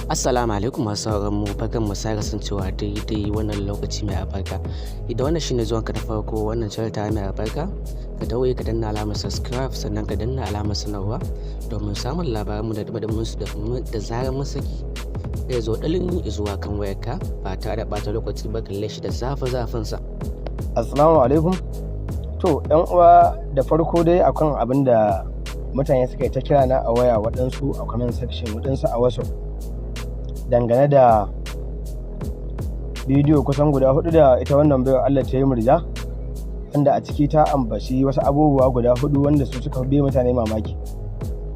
Assalamu alaikum masu sauraron mu, barkan mu sake kasancewa daidai wannan lokaci mai albarka. Idan wannan shine zuwanka na farko wannan channel ta mai albarka, ka daure ka danna alamar subscribe, sannan ka danna alamar sanarwa domin samun labaranmu da dumadumin su da zarar mun saki. Zai zo ɗalin zuwa kan wayarka ba tare da ɓata lokaci ba, kalle shi da zafi zafin sa. Assalamu alaikum. To, ‘yan uwa, da farko dai akan abin da mutane suka yi ta kira na a waya, waɗansu a comment section, waɗansu a WhatsApp, dangane da bidiyo kusan guda hudu da ita wannan baiwa Allah ta yi, Murja, wanda a ciki ta ambaci wasu abubuwa guda hudu wanda su suka bi mutane mamaki.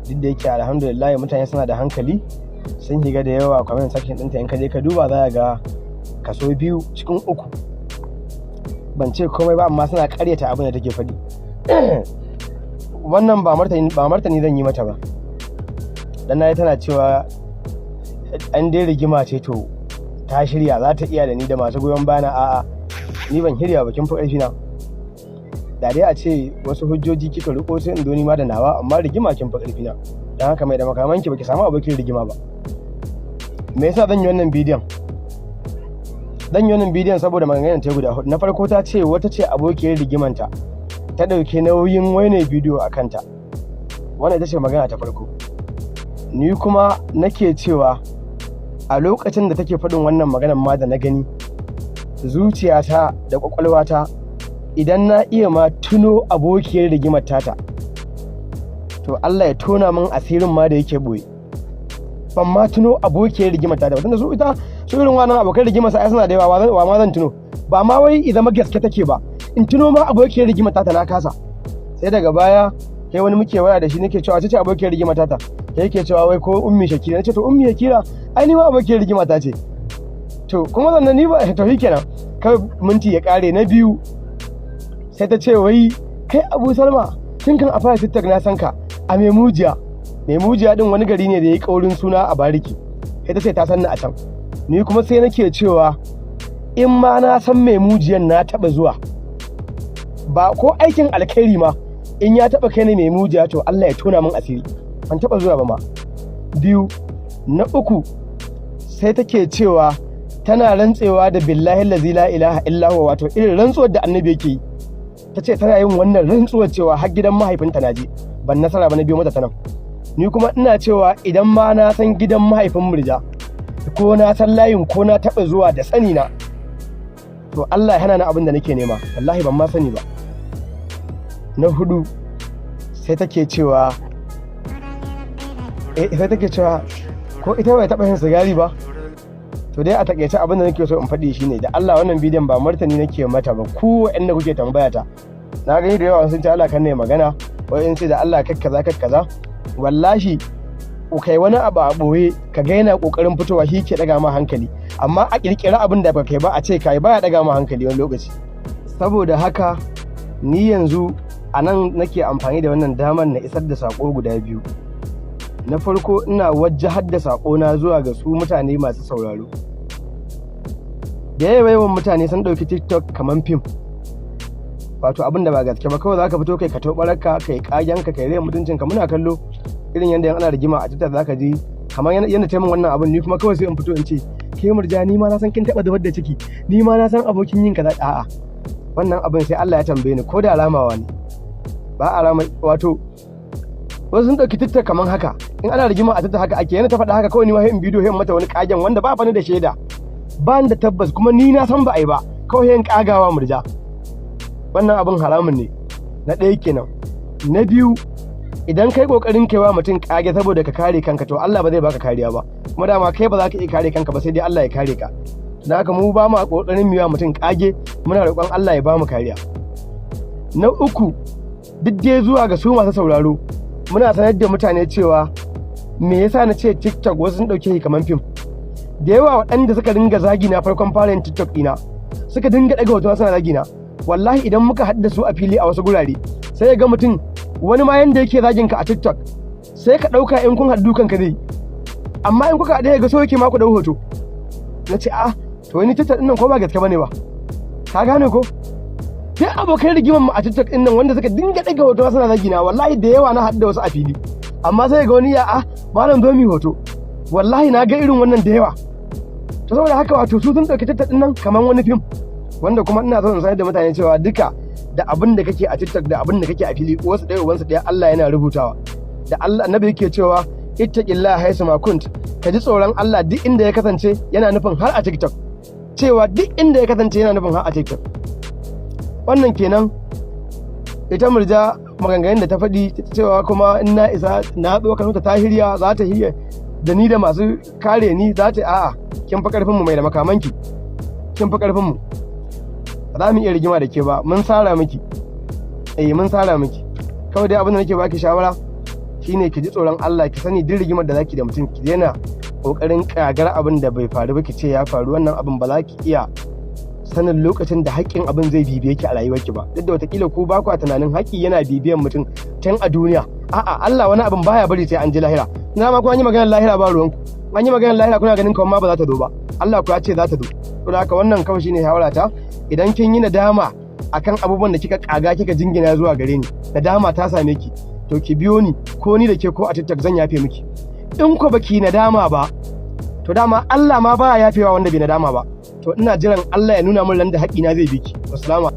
Duk da yake alhamdulillah mutane suna da hankali, sun shiga da yawa comment section ɗinta, in ka je ka duba za ga kaso biyu cikin uku ban ce komai ba, amma suna karyata abin da take faɗi. Wannan ba martani zan yi mata ba, dan nayi tana cewa an dai rigima ce, to ta shirya za ta iya da ni da masu goyon bayana. A'a, ni ban shirya ba, kin fi ƙarfi na. Da dai a ce wasu hujjoji kika riko, sai in zo ni ma da nawa, amma rigima kin fi ƙarfi na. Dan haka mai da makamanki, baki samu abokin rigima ba. Me yasa zan yi wannan bidiyon? Zan yi wannan bidiyon saboda maganganun ta guda hudu. Na farko, ta ce wata ce abokiyar rigimanta ta ɗauki nauyin waine bidiyo a kanta. Wannan ita ce magana ta farko. Ni kuma nake cewa a lokacin da take faɗin wannan maganar ma da na gani, zuciyata da ƙwaƙwalwata, idan na iya ma tuno abokiyar rigimar tata, to Allah ya tona min asirin ma da yake boye. Ban ma tuno abokiyar rigimar tata ba, tunda su ita su irin wannan abokan rigimar sa ai suna da yawa. Wa ma zan tuno? Ba ma wai idan ma gaske take ba, in tuno ma abokiyar rigimar tata na kasa. Sai daga baya kai wani muke waya da shi, nake cewa ce abokiyar rigimar tata, sai yake cewa wai ko Ummi Shakira. Nace to Ummi Shakira ai ni ma abokiyar rigima ta ce. To kuma sannan ni ba, to shikenan, kai minti ya kare. Na biyu, sai ta ce wai kai Abu Salma, tun kan a fara TikTok na san ka a Memujiya. Memujiya din wani gari ne da ya yi kaurin suna a bariki. Sai ta ce ta san ni a can. Ni kuma sai nake cewa in ma na san Memujiyan, na taba zuwa ba ko aikin alkhairi ma, in ya taba kai ni Memujiya, to Allah ya tona min asiri, ban taba zuwa ba ma. Biyu. Na uku, sai take cewa tana rantsewa da billahi lazi la ilaha illa huwa, wato irin rantsuwar da annabi yake yi. Ta ce tana yin wannan rantsuwar cewa har gidan mahaifinta na je, ban nasara ba, na biyo mata ta nan. Ni kuma ina cewa idan ma na san gidan mahaifin Murja, ko na san layin, ko na taɓa zuwa da sani na, to Allah ya hana ni abin da nake nema, wallahi ban ma sani ba. Na hudu, sai take cewa sai take cewa ko ita bai taɓa yin sigari ba. To dai a takaice abin da nake so in faɗi shine, da Allah wannan bidiyon ba martani nake mata ba. Ku waɗanda kuke tambaya ta, na gani da yawa sun ce Allah kan ne magana, wai in ce da Allah kakkaza kakkaza. Wallahi kai wani abu a ɓoye ka ga yana ƙoƙarin fitowa, shi ke ɗaga ma hankali, amma a ƙirƙiri abin da ba kai ba a ce kai baya ɗaga ma hankali wani lokaci. Saboda haka ni yanzu a nan nake amfani da wannan damar na isar da saƙo guda biyu. Na farko, ina wajjahar da saƙona zuwa ga su mutane masu sauraro. Da yawa yawan mutane sun ɗauki TikTok kamar fim, wato abin da ba gaske ba. Kawai za ka fito kai ka tobararka, kai kagenka, kai rai mutuncinka, muna kallo. Irin yadda ana rigima a TikTok, za ka ji kamar yadda ta min wannan abin, ni kuma kawai sai in fito in ce ke Murja, ni ma na san kin taɓa zubar da ciki, ni ma na san abokin yin kaza. A'a, wannan abin sai Allah ya tambaye ni, ko da ramawa ne ba a rama. Wato wasu sun ɗauki TikTok kamar haka, in ana rigima a TikTok haka ake, yana ta faɗa haka kawai, ni ma in bidiyo in mata wani kagen wanda ba fani da shaida, ba da tabbas, kuma ni na san ba a yi ba, kawai yin kagawa Murja. Wannan abin haramun ne. Na ɗaya kenan. Na biyu, idan kai kokarin kaiwa mutum kage saboda ka kare kanka, to Allah ba zai baka kariya ba. Kuma dama kai ba za ka iya kare kanka ba, sai dai Allah ya kare ka. Don haka mu ba mu kokarin mu yi mutum kage, muna roƙon Allah ya ba mu kariya. Na uku, duk dai zuwa ga su masu sauraro, muna sanar da mutane cewa me yasa na ce TikTok wasu sun ɗauke shi kamar fim. Da yawa waɗanda suka dinga zagi na farkon fara yin TikTok ɗina, suka dinga ɗaga hoton suna zagi na, wallahi idan muka haɗu su a fili a wasu gurare, sai ga mutum wani ma yanda yake zagin ka a TikTok, sai ka ɗauka in kun haɗu dukan ka zai, amma in kuka haɗu ga so yake ma ku ɗau hoto. Na ce a to wani TikTok ɗin nan ko ba gaske bane ba, ka gane ko? Sai abokan rigimar mu a TikTok ɗin nan wanda suka dinga ɗaga hoto suna zagi na, wallahi da yawa na haɗu da wasu a fili, amma sai ga wani ya a malam zo mi hoto. Wallahi na ga irin wannan da yawa. To saboda haka, wato su sun ɗauki TikTok nan kamar wani fim, wanda kuma ina so in sanar da mutane cewa duka da abin da kake a TikTok da abin da kake a fili, wasu ɗaya ubansu ɗaya. Allah yana rubutawa. Da Allah Annabi yake cewa "اتق الله حيثما كنت", ka ji tsoron Allah duk inda ya kasance, yana nufin har a TikTok. Cewa duk inda ya kasance yana nufin har a TikTok. Wannan kenan. Ita Murja, maganganun da ta faɗi cewa kuma in na isa na tsokano ta, shirya za ta hirya da ni da masu kare ni, za ta a'a, kin fi karfin mu mai da makamanki, kin fi karfin mu, ba za mu iya rigima da ke ba. Mun sara miki, eh, mun sara miki. Kawai dai abin da nake baki shawara shine ki ji tsoron Allah, ki sani duk rigimar da zaki da mutum, ki daina kokarin kagar abin da bai faru ba ki ce ya faru. Wannan abin ba za ki iya sanin lokacin da haƙƙin abin zai bibiye ki a rayuwarki ba, duk da watakila ku ba ku tunanin haƙƙi yana bibiyan mutum tun a duniya. A'a, Allah wani abin baya bari sai an ji lahira. Na ma ku an yi maganar lahira, ba ruwanku. An yi maganar lahira, kuna ganin kamar ma ba za ta zo ba. Allah ku ya ce za ta zo. To haka wannan kawai shine shawara ta. Idan kin yi nadama akan abubuwan da kika kaga kika jingina zuwa gare ni, nadama ta same ki, to ki biyo ni, ko ni da ke ko a TikTok, zan yafe miki. In ko baki nadama ba, to dama Allah ma baya yafewa wanda bai nadama ba. To ina jiran Allah ya nuna min ran da haƙƙina zai bi ki. Assalamu.